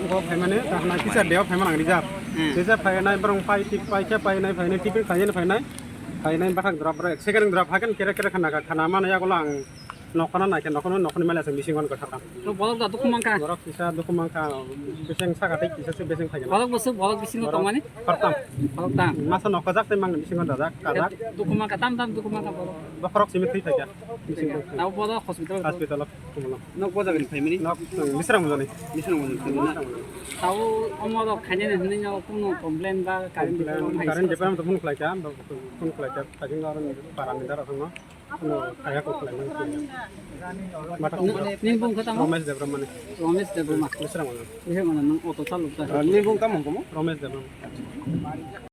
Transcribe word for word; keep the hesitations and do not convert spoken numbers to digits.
Bo phaimani, ta hwnai kisa deo phaimani ang reserve. Hmm. Reserve phainai borok pai tik pai khe painai, phainai tiffin khainai, phainai, phainai bathang drop rek, second drop haikhe kere kere khana kha, khana mani yagulo ang nokhorno naikhe, nokhorno, nokhorni mali aswk bising hwn kha thang. To borok da dukhu mankha. Borok kisa dukhu mankha, bising saka tei kisa se bising khaikhe. Borok bwswk, borok bisingo tongmani? Khortam. Khortam. Masa nokho jak tei mangni bising hwn dajak, kajak. Dukhu mankha, tam tam dukhu mankha borok. Bokhorok simi thwi thaikha. Bising hwn. Tabo borok hospital. Hospital. Nok bo jagani phaimani? Nok, hmm, Misrang Mujani. Misrang Mujani phaimani. Tabo omo rok khainani hwnwi no kuno complain ba current department phai. Current department phone khlaikha, phone khlaikha, kajing aro para ni dara thangma. Kuno kaya ko khlaimani. Mata ni, ni bung kha tamo? Romesh Debbarma ni. Romesh Debbarma. Misrang Mujani. Misrang Mujani, nang auto chalok ta. Ah, ni bung tamo, tamo? Romesh Debbarma.